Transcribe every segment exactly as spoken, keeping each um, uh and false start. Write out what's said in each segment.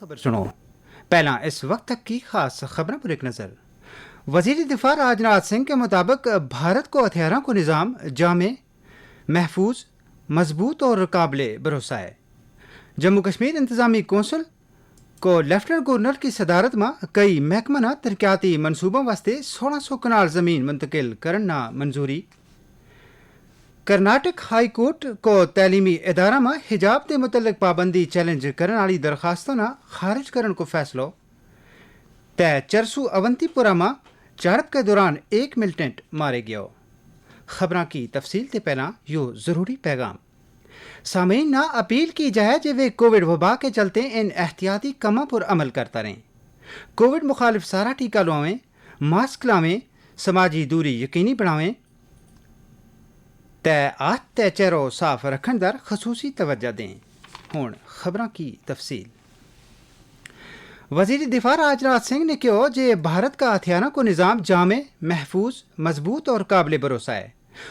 خبر سنو۔ پہلاں اس وقت تک کی خاص خبراں پر ایک نظر۔ وزیر دفاع راج ناتھ سنگھ کے مطابق بھارت کو ہتھیاراں کو نظام جامع، محفوظ، مضبوط اور قابل بھروسہ ہے۔ جموں کشمیر انتظامی کونسل کو لیفٹننٹ گورنر کی صدارت ما کئی محکمہ نا ترقیاتی منصوبوں واسطے سولہ سو کنال زمین منتقل کرن نا منظوری۔ کرناٹک ہائی کورٹ کو تعلیمی ادارہ ما حجاب دے متعلق پابندی چیلنج کرن آلی درخواستاں نا خارج کرن کو فیصلو۔ تے چرسو اونتی پورا ما جھڑپ کے دوران ایک ملٹنٹ مارے گیو۔ خبراں کی تفصیل تے پہلاں یوہ ضروری پیغام۔ سامعین نا اپیل کی جائے جے ویہ کووڈ وبا کے چلتے ان احتیاطی کماں پر عمل کرتا رہیں۔ کووڈ مخالف سارا ٹیکہ لواویں، ماسک لاویں، سماجی دوری یقینی بناویں، تے ہتھ تے چہرو صاف رکھن در خصوصی توجہ دیں۔ ہن خبراں کی تفصیل۔ وزیر دفاع راج ناتھ سنگھ نے کہیو جے بھارت کا ہتھیاراں کو نظام جامع، محفوظ، مضبوط اور قابل بھروسہ ہے۔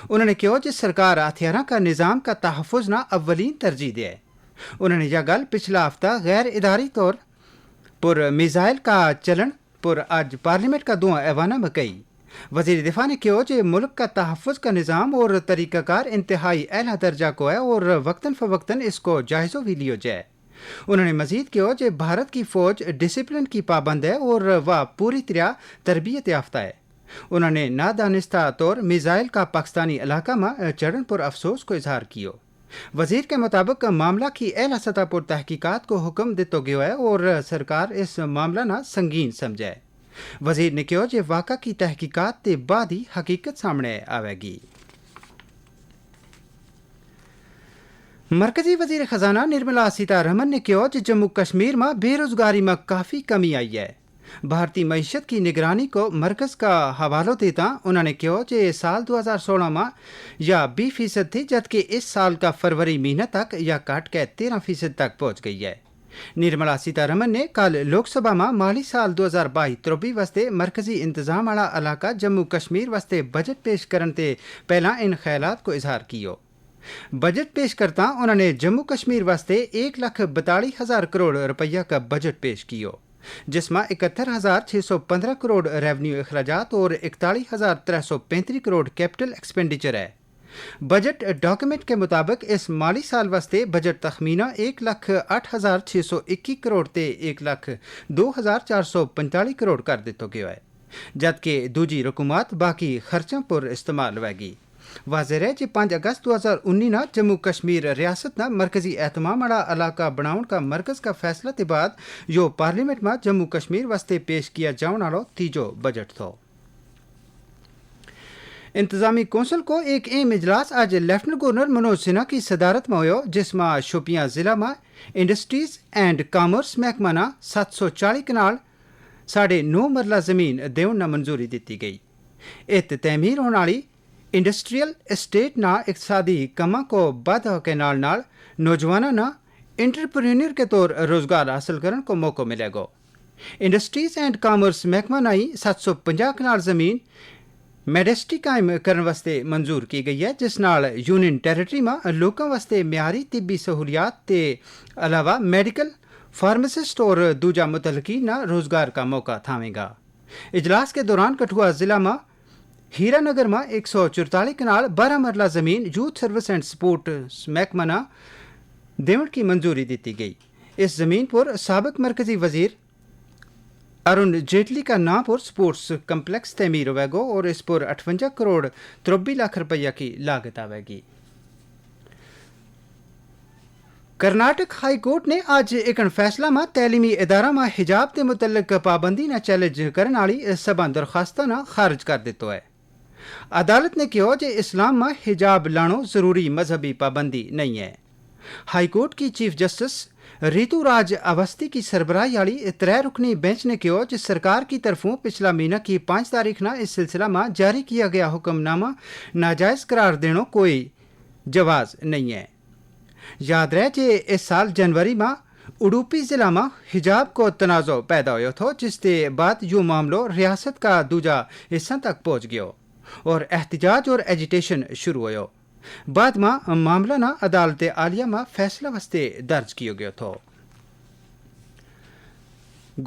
انہوں نے کہیو جے سرکار ہتھیاراں کا نظام کا تحفظ نا اولین ترجیح دے۔ انہوں نے یا گل پچھلا ہفتہ غیر اداری طور پر میزائل کا چلن پر اج پارلیمنٹ کا دواں ایواناں ما کہی۔ وزیر دفاع نے کہیو جے ملک کا تحفظ کا نظام اور طریقہ کار انتہائی اعلیٰ درجہ کو ہے اور وقتاً فوقتاً اس کو جائزو وی لیو جائے۔ انہوں نے مزید کہیو جے بھارت کی فوج ڈسپلن کی پابند ہے اور وہ پوری طرح تربیت یافتہ ہے۔ انہوں نے نادانستہ طور میزائل کا پاکستانی علاقہ ما چڑھن پر افسوس کو اظہار کیو۔ وزیر کے مطابق معاملہ کی اعلیٰ سطح پر تحقیقات کو حکم دتو گیو ہے اور سرکار اس معاملہ نا سنگین سمجھے۔ وزیر نے کہیو جے واقعہ کی تحقیقات تے بعد ہی حقیقت سامنے آوے گی۔ مرکزی وزیر خزانہ نرملا سیتا رمن نے کہیو جے جموں کشمیر ما بے روزگاری ما کافی کمی آئی ہے۔ بھارتی معیشت کی نگرانی کو مرکز کا حوالو دیتا انہوں نے کہیو جے سال دو ہزار سولہ ما یا بیس فیصد تھی جدکہ اس سال کا فروری مہینہ تک یا کٹ کے تیرہ فیصد تک پہنچ گئی ہے۔ نرملا سیتا رمن نے کل لوک سبھا ما مالی سال دو ہزار بائی تروبی واسطے مرکزی انتظام آڑا علاقہ جموں کشمیر واسطے بجٹ پیش کرن تے پہلاں ان خیالات کو اظہار کیو۔ بجٹ پیش کرتا انہوں نے جموں کشمیر واسطے ایک لکھ بتالی ہزار کروڑ روپیہ کا بجٹ پیش کیو، جس ما اکہتر ہزار چھ سو پندرہ کروڑ ریونیو اخراجات اور اکتالی ہزار ترے سو پینتری کروڑ کیپٹل ایکسپینڈیچر ہے۔ بجٹ ڈاکیومنٹ کے مطابق اس مالی سال واسطے بجٹ تخمینہ ایک لکھ آٹھ ہزار چھ سو اکی کروڑ تے ایک لکھ دو ہزار چار سو پنتالی کروڑ کر دتو گیو ہے، جد کہ دوجی رقومات باقی خرچاں پر استعمال ہوئے گی۔ واضح رہے جے پنج اگست دو ہزار انی نا جموں کشمیر ریاست نا مرکزی اہتمام آڑا علاقہ بناؤن کا مرکز کا فیصلہ تے بعد یوہ پارلیمنٹ ما جموں کشمیر واسطے پیش کیا جاؤن آڑو تیجو بجٹ تھو۔ انتظامی کونسل کو ایک اہم اجلاس اج لیفٹننٹ گورنر منوج سنہا کی صدارت ما ہویو، جس ما شوپیاں ضلع ما انڈسٹریز اینڈ کامرس محکمہ نا ست سو چالی کنال ساڑھے نو مرلہ زمین دیون نا منظوری دتی گئی۔ ات تعمیر ہون آڑی انڈسٹریل اسٹیٹ نا اقتصادی کماں کو بد کے نال نال نوجواناں نا انٹرپرینر کے طور روزگار حاصل کرن کو موقع ملے گو۔ انڈسٹریز اینڈ کامرس محکمہ نائی ست سو پنجاہ کنال زمین میڈسٹی قائم کرن واسطے منظور کی گئی ہے، جس نال یونین ٹیریٹری ما لوکاں واسطے معیاری طبی سہولیات تے علاوہ میڈیکل، فارماسسٹ اور دوجا متعلقین نا روزگار کا موقع تھاویں گا۔ اجلاس کے دوران کٹھوا ضلع ما ہیرا نگر ما ایک سو چرتالی کنال بارہ مرلہ زمین یوتھ سروس اینڈ سپورٹ محکمہ نا دیون کی منظوری دتی گئی۔ اس زمین پر سابق مرکزی وزیر ارون جیٹلی کا نام پر سپورٹس کمپلیکس تعمیر ہوئے گو اور اس پر اٹھونجا کروڑ تربی لاکھ روپیہ کی لاگت آوے گی۔ کرناٹک ہائی کورٹ نے اج ایک فیصلہ ما تعلیمی ادارہ ما حجاب دے متعلق پابندی نا چیلنج کرن آلی سبھاں درخواستاں نا خارج کر دتو ہے۔ عدالت نے کہیو جے اسلام ما حجاب لانو ضروری مذہبی پابندی نہیں ہے۔ ہائی کورٹ کی چیف جسٹس ریتو راج اوستھی کی سربراہی آلی ترے رکنی بینچ نے کہیو جے سرکار کی طرفوں پچھلا مہینہ کی پانچ تاریخ نا اس سلسلہ ما جاری کیا گیا حکم نامہ ناجائز قرار دینو کوئی جواز نہیں ہے۔ یاد رہے جے اس سال جنوری ما اڑوپی ضلع ما حجاب کو تنازع پیدا ہویو تھو، جس تے بعد یوہ معاملو ریاست کا دوجا حصہ تک پہنچ گیو اور احتجاج اور ایجیٹیشن شروع ہویو۔ بعد ما معاملہ نا عدالت عالیہ ما فیصلہ واسطے درج کیو گیو تھو۔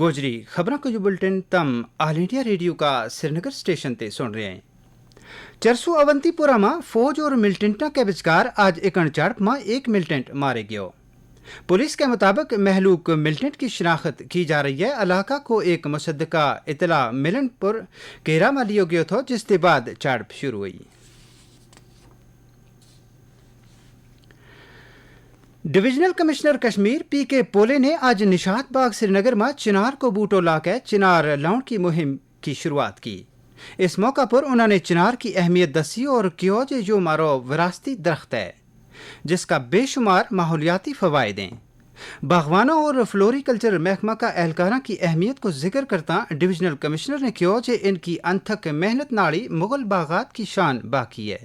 گوجری خبراں کو یوہ بلٹن تم آل انڈیا ریڈیو کا سرینگر اسٹیشن تے سن رہے ہیں۔ چرسو اونتی پورا ما فوج اور ملٹنٹاں کے بچکار آج اکن جھڑپ ما ایک ملٹنٹ مارے گیو۔ پولیس کے مطابق مہلوک ملٹنٹ کی شناخت کی جا رہی ہے۔ علاقہ کو ایک مصدقہ اطلاع ملن پر گھیرا ما لیو گیو تھو، جس تے بعد جھڑپ شروع ہوئی۔ ڈویژنل کمشنر کشمیر پی کے پولے نے آج نشاط باغ سرینگر ما چنار کو بوٹو لا کے چنار لاؤنڈ کی مہم کی شروعات کی۔ اس موقع پر انہوں نے چنار کی اہمیت دسی اور کہیو جے یوہ مارو وراثتی درخت ہے، جس کا بے شمار ماحولیاتی فوائد ہیں۔ باغوانوں اور فلوری کلچر محکمہ کا اہلکاراں کی اہمیت کو ذکر کرتا ڈویژنل کمشنر نے کہیو جے ان کی انتھک محنت ناڑی مغل باغات کی شان باقی ہے۔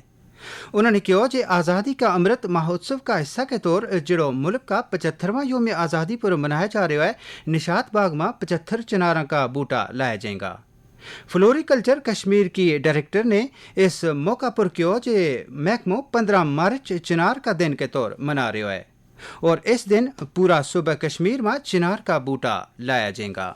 انہوں نے کہیو جے آزادی کا امرت مہوتسو کا حصہ کے طور جڑو ملک کا پچھترواں یوم آزادی پر منایا جا رہیو ہے، نشاط باغ ما پچھتر چناراں کا بوٹا لایا جائیں گا۔ فلوری کلچر کشمیر کی ڈائریکٹر نے اس موقع پر کہیو جے محکمو پندرہ مارچ چنار کا دن کے طور منا رہیو ہے، اور اس دن پورا صوبہ کشمیر ما چنار کا بوٹا لایا جائیں گا۔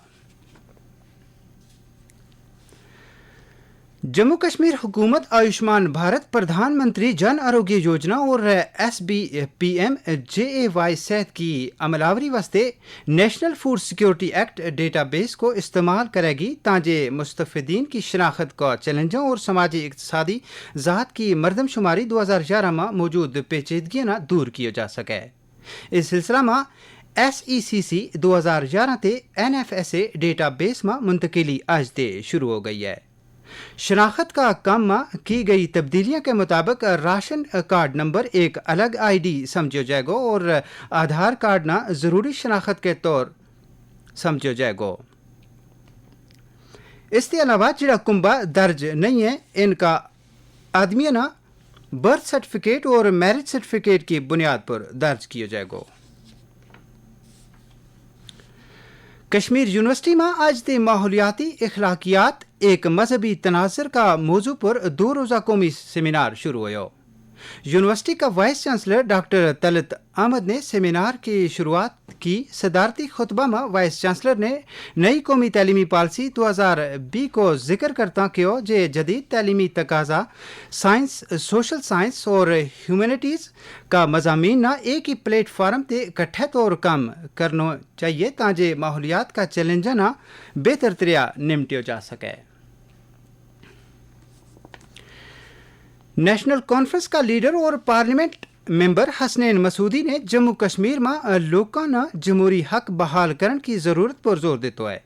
جموں کشمیر حکومت آیوشمان بھارت پردھان منتری جن آروگیہ یوجنا اور ایس بی پی ایم جے اے وائی صحت کی عملاوری واسطے نیشنل فوڈ سیکیورٹی ایکٹ ڈیٹا بیس کو استعمال کرے گی تاں جے مستفدین کی شناخت کا چیلنجوں اور سماجی اقتصادی ذات کی مردم شماری دو ہزار یارہ ما موجود پیچیدگیاں نا دور کیو جا سکے۔ اس سلسلہ ما ایس ای سی سی دو ہزار یارہ تے این ایف ایس اے ڈیٹا بیس ما منتقلی آج تے شروع ہو گئی ہے۔ شناخت کا کم ما کی گئی تبدیلیاں کے مطابق راشن کارڈ نمبر ایک الگ آئی ڈی سمجھو جائے گو اور آدھار کارڈ نا ضروری شناخت کے طور سمجھو جائے گو۔ اس تے علاوہ جڑا کنبا درج نہیں ہے، ان کا آدمیاں نا برتھ سرٹیفکیٹ اور میرج سرٹیفکیٹ کی بنیاد پر درج کیو جائے گو۔ کشمیر یونیورسٹی ما آج تے ماحولیاتی اخلاقیات ایک مذہبی تناظر کا موضوع پر دو روزہ قومی سیمینار شروع ہویو۔ یونیورسٹی کا وائس چانسلر ڈاکٹر طلعت احمد نے سیمینار کی شروعات کی۔ صدارتی خطبہ ما وائس چانسلر نے نئی قومی تعلیمی پالیسی دو ہزار بیس کو ذکر کرتا کہیو جے جدید تعلیمی تقاضا سائنس، سوشل سائنس اور ہیومینٹیز کا مضامین نا ایک ہی پلیٹ فارم تے اکٹھے طور کم کرنو چاہیے تاں جے ماحولیات کا چیلنجاں نا بہتر طرح نمٹیو جا سکے۔ نیشنل کانفرنس کا لیڈر اور پارلیمنٹ ممبر حسنین مسعودی نے جموں کشمیر ما لوکاں نا جمہوری حق بحال کرن کی ضرورت پر زور دیتو ہے۔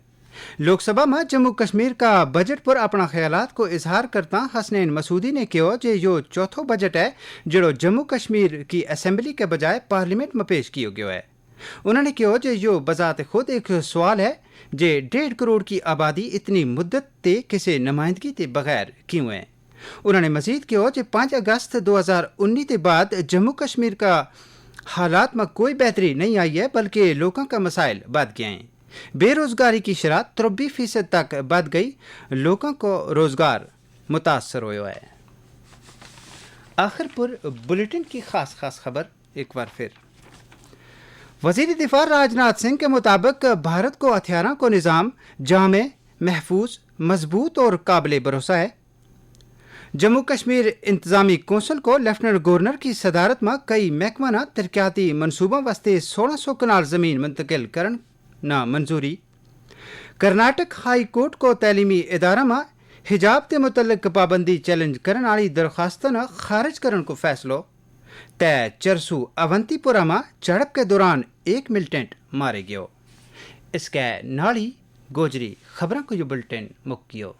لوک سبھا ما جموں کشمیر کا بجٹ پر اپنا خیالات کو اظہار کرتا حسنین مسعودی نے کہیو جے یوہ چوتھو بجٹ ہے جڑو جموں کشمیر کی اسمبلی کے بجائے پارلیمنٹ ما پیش کیو گیو ہے۔ انہوں نے کہیو جے یوہ بذات خود ایک سوال ہے جے ڈیڑھ کروڑ کی آبادی اتنی مدت تے کسے نمائندگی تے بغیر کیوں ہے؟ انہوں نے مزید کہیو جے پانچ اگست دو ہزار انی تے بعد جموں کشمیر کا حالات ما کوئی بہتری نہیں آئی ہے بلکہ لوکاں کا مسائل بد گیا ہیں۔ بے روزگاری کی شرح تربی فیصد تک بد گئی۔ لوکاں کو روزگار متاثر ہویو ہے۔ آخر پر بلیٹن کی خاص خاص خبر ایک بار پھر۔ وزیر دفاع راج ناتھ سنگھ کے مطابق بھارت کو ہتھیاراں کو نظام جامع، محفوظ، مضبوط اور قابل بھروسہ ہے۔ جموں کشمیر انتظامی کونسل کو لیفٹننٹ گورنر کی صدارت ما کئی محکمہ نا ترقیاتی منصوبوں واسطے سولہ سو کنال زمین منتقل کرن نا منظوری۔ کرناٹک ہائی کورٹ کو تعلیمی ادارہ ما حجاب تے متعلق پابندی چیلنج کرن آلی درخواستاں نا خارج کرن کو فیصلو۔ تے چرسو اونتی پورا ما جھڑپ کے دوران ایک ملٹنٹ مارے گیو۔ اس کے ناڑی گوجری خبراں کو یوہ بلٹن مک گیو۔